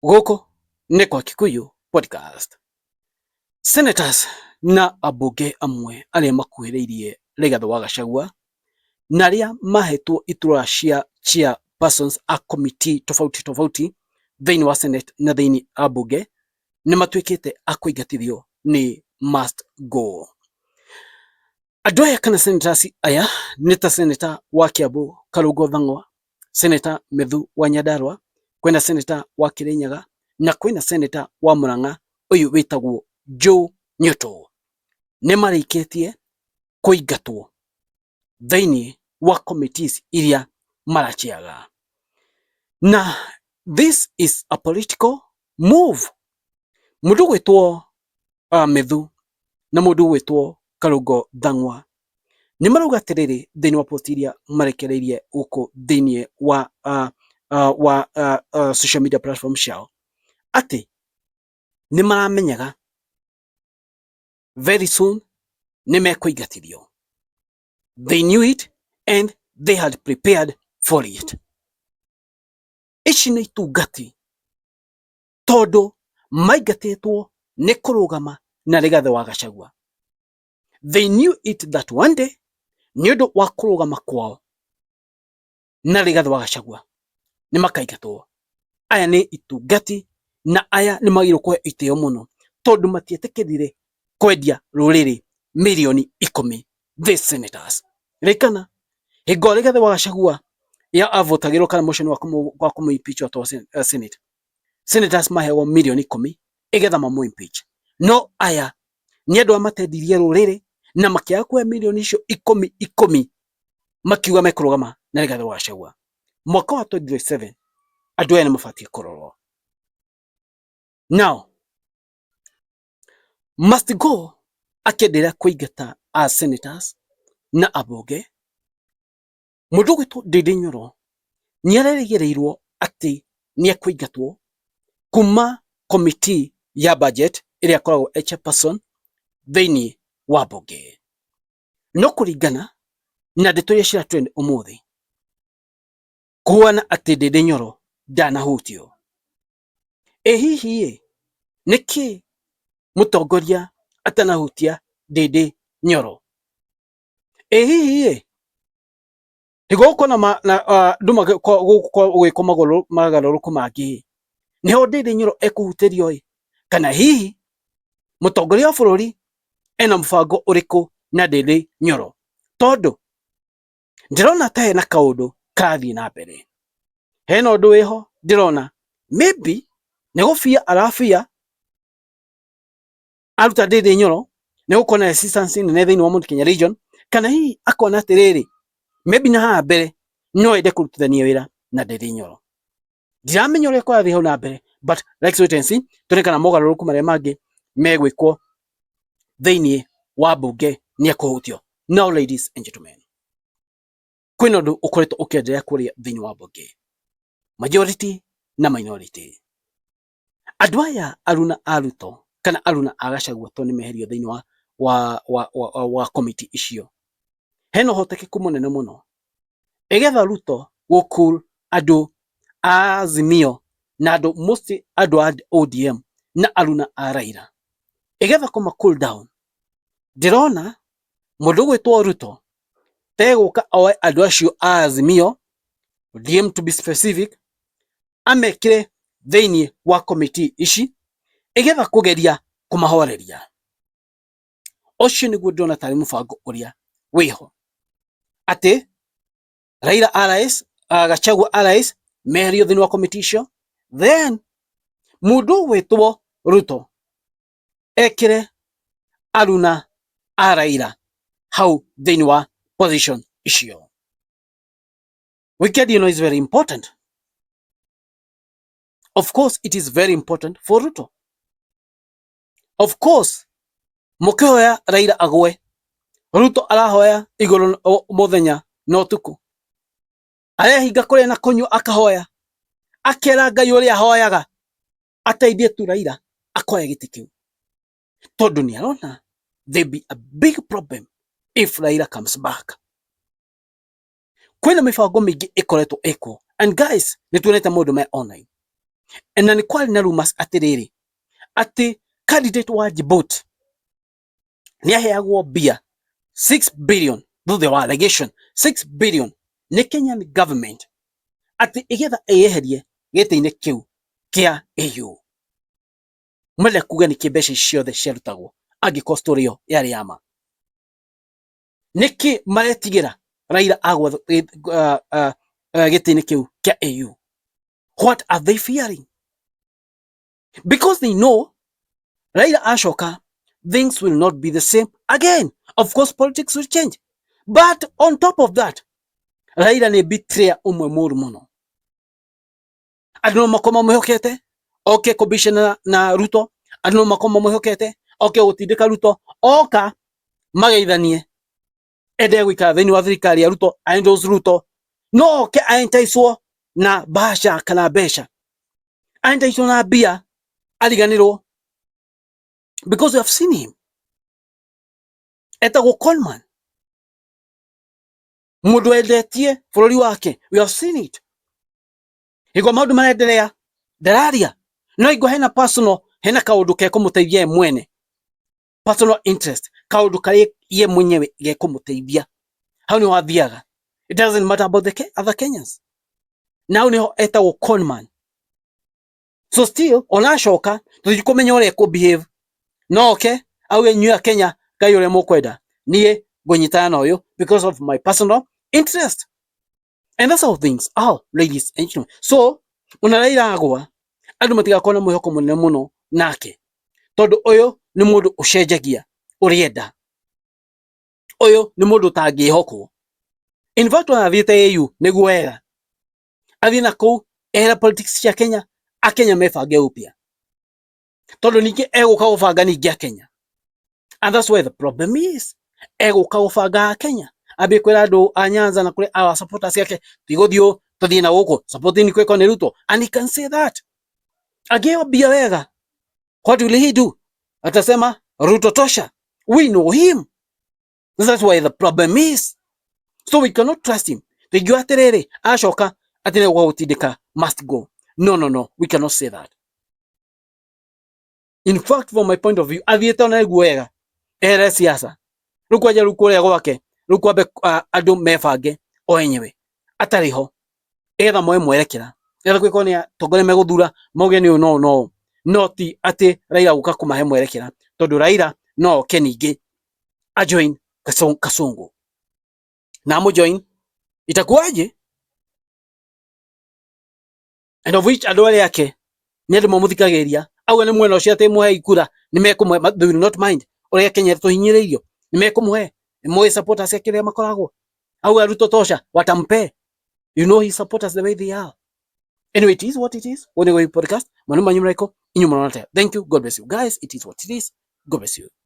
Gũkũ nĩ kwa Kikuyu Podcast. Senators na ambunge amwe arĩa makuhĩrĩirie Rigathĩ wa Gachagua na arĩa mahetwo iturwa cia chairpersons a committee tofauti tofauti thĩinĩ wa Senate na thĩinĩ wa mbunge nĩ matuĩkĩte a kũingatithio nĩ must go. Andũ aya kana senators aya nĩ ta senator wa Kiambu Karungo Thang'wa, senator Methu wa Nyandarua, kwĩna senator wa Kirinyaga na kwĩna senator wa Murang'a ũyũ wĩtagwo Joe Nyoto. Nĩ marĩkĩtie kũingatwo thĩinĩ wa committees iria marachairaga. Na this is a political move. Mũndũ ũgwĩtwo Methu na mũndũ ũgwĩtwo Karungo Thang'wa nĩ marauga atĩrĩrĩ thĩinĩ wa post iria marekereirie gũkũ thĩinĩ wa social media platform ciao atĩ nĩ maramenyaga very soon nĩ mekũingatithio. They knew it and they had prepared for it. Ici nĩ itungati tondũ maingatĩtwo nĩ kũrũgama na Rigathĩ wa Gachagua. They knew it that one day nĩ ũndũ wa kũrũgama kwao na Rigathĩ wa Gachagua nĩ makaingatwo. Aya nĩ itungati na aya nĩ magĩrĩirwo kũhe itĩo mũno tondũ matietĩkĩrire kwendia rũrĩrĩ mirioni 10 the senators. Ririkana hingo Rigathĩ wa Gachagua ya avotagĩrwo kana motion wa kũmũ impeach atwarwo Senate, senators maheagwo mirioni 10 igetha mamũ impeach. No aya nĩ andũ a matendirie rũrĩrĩ na makĩaga kuoya mirioni icio ikũmi ikũmi makiuga mekũrũgama na Rigathĩ wa Gachagua. Mwaka wa 2027 andũ aya nĩ mabatiĩ kũrorwo. Now must go akĩenderea kũingata a senators na ambunge. Mũndũ ũgwĩtwo Ndindi Nyoro nĩ arerĩgĩrĩirwo atĩ nĩ ekũingatwo kuma committee ya budget ĩrĩa akoragwo e chairperson thĩinĩ wa mbunge. No kũringana na ndeto iria cira trend ũmũthĩ, kũhuana atĩ Ndindi Nyoro ndanahutio. Ĩ hihi ĩ, nĩkĩ mũtongoria atanahutia Ndindi Nyoro? Ĩ hihi ĩ, hingo gũkorwo na andũ gũgĩkwo mogarũrũku mangĩ ĩ, nĩho Ndindi Nyoro ekũhutĩrio ĩ, kana hihi mũtongoria wa bũrũri ena mũbango ũrĩkũ na Ndindi Nyoro? Tondũ ndĩrona ta hena kaũndũ karathiĩ na mbere, hena ũndũ wĩho ndĩrona maybe nĩ gũbia arabia aruta Ndindi Nyoro nĩ gũkorwo na resistance nene thĩinĩ wa Mount Kenya region, kana hihi akona atĩrĩrĩ, maybe na haha mbere no ende kũrutithania wĩra na Ndindi Nyoro. Ndiramenya ũrĩa kũrathiĩ hau na mbere, but let's wait and see tuone kana mogarũrũku marĩa mangĩ megwĩkwo thĩinĩ wa mbunge nĩ ekũhutio. Now ladies and gentlemen, kwĩna ũndũ ũkoretwo ũkĩenderea kũrĩa thĩinĩ wa mbunge, majority na minority. Andũ aya aruna a Ruto kana aruna a Gachagua tondũ nĩ meherio thĩinĩ wa committee icio, hena ũhotekeku mũnene mũno ĩgetha Ruto gũ cool andũ a Azimio na andũ mostly andũ a ODM na aruna a Raila, ĩgetha kũma cool down. Ndĩrona mũndũ ũgwĩtwo Ruto tegũka oe andũ acio a Azimio, ODM to be specific, amekĩre thĩinĩ wa committee ici ĩgetha kũgeria kũmahoreria. Ũcio nĩguo ndĩrona tarĩ mũbango ũrĩa wĩho, atĩ Raila RS, Gachagua RS meherio thĩinĩ wa committee icio, then mũndũ ũgwĩtwo Ruto ekĩre aruna a Raila hau thĩinĩ wa position icio. Weekend is very important. Of course it is very important for Ruto. Of course mũkĩhoya Raila agwe, Ruto arahoya igũrũ mũthenya na ũtukũ, arehinga kũrĩa na kũnyua akahoya, akera Ngai ũrĩa ahoyaga ateithie tu Raila akoya gĩtĩ kĩu, tondũ nĩ arona there be a big problem if Raila comes back. Kwĩna mĩbango mĩingĩ ĩkoretwo ĩkwo, and guys, nĩ tuonete maũndũ me online. Na nĩ kwarĩ na rumors atĩrĩrĩ, atĩ candidate wa Djibouti nĩ aheagwo mbia 6 billion thutha wa allegation, 6 billion nĩ Kenyan government, atĩ igetha ĩyeherie gĩtĩ-inĩ kĩu kĩa AU. Mwenda kuga nĩkĩ mbeca ici ciothe ciarutagwo angĩkorwo story ĩyo yarĩ ya ma? Nĩkĩ maretigĩra Raila agwa gĩtĩ-inĩ kĩu kĩa AU? What are they fearing? Because they know Raila acoka, things will not be the same again. Of course, politics will change, but on top of that, Raila nĩ betrayer ũmwe mũru mũno. Andũ no makorwo mamwĩhokete oke kũbicana na Ruto, andũ no makorwo mamwĩhokete oke gũtindĩka Ruto oka mageithanie, ende gũikara thĩinĩ wa thirikari ya Ruto, endorse Ruto, no oke aentaicwo na bahasha kana mbeca, aentaicwo na mbia, ariganĩrwo, because we have seen him, etagwo conman, mũndũ wendetie bũrũri wake. We have seen it. Hingo maũndũ marenderea ndararia, no hingo hena personal, hena kaũndũ kekũmũteithia ye mwene, personal interest, kaũndũ karĩa ye mwenyewe gekũmũteithia, hau nĩho athiaga. It doesn't matter about the other Kenyans. Now nĩho etagwo conman. So still, ona acoka, tũtikũmenya ũrĩa ekũ behave. No oke auge, "Inyuĩ a Kenya, Ngai ũrĩa mũkwenda, niĩ ngũnyitana na ũyũ because of my personal interest." And that's how things are, ladies and gentlemen. So ona Raila agwa, andũ matigakorwo na mwĩhoko mũnene mũno nake, tondũ ũyũ nĩ mũndũ ũcenjagia ũrĩenda, ũyũ nĩ mũndũ ũtangĩhokwo. In fact, ona athiĩte AU nĩguo wega, athiĩ na kũu ehere politics cia Kenya, akenya mebange upya, tondũ ningĩ egũka gũbanga ningĩ akenya, and that's where the problem is. Egũka gũbanga akenya, ambie kwĩra andũ a Nyanza na kũrĩ our supporters ake, tigũthiĩ, tũthiĩ na gũkũ, supporting kwĩko nĩ Ruto. And he can say that angĩheo mbia wega. What will he do? Atasema, "Ruto tosha." We know him. That's why the problem is. So we cannot trust him. Tũingiuga atĩrĩrĩ, acoka atĩ nĩ gũtindĩka must go. No, no, no, we cannot say that. In fact, from my point of view, athiĩte ona nĩguo wega ehere siasa rĩu, kwanja rĩu kũrĩa gwake rĩu kwambe andũ mebange o enyewe atarĩ ho, ĩgetha moe mwerekera, getha gwĩkorwo nĩ atongoria megũthura mauge nĩ ũyũ, no no no ti atĩ Raila gũka kũmahe mwerekera, tondũ Raila no oke ningĩ ajoin Kasongo na amũjoin, itakuwaje? And of which andũ arĩa ake nĩ andũ mamũthikagĩrĩria, auga nĩ mwena ũcio atĩ mũhei kura, nĩ mekũmũhe. They will not mind ũrĩa Kenya tũhinyĩrĩirio, nĩ mekũmũhe. Nĩ supporters ake arĩa makoragwo, auga "Ruto tosha", watampe. You know his supporters the way they are. Anyway, it is what it is. Wone podcast manuma nyumraiko inyu mnaona. Thank you. God bless you guys. It is what it is. God bless you.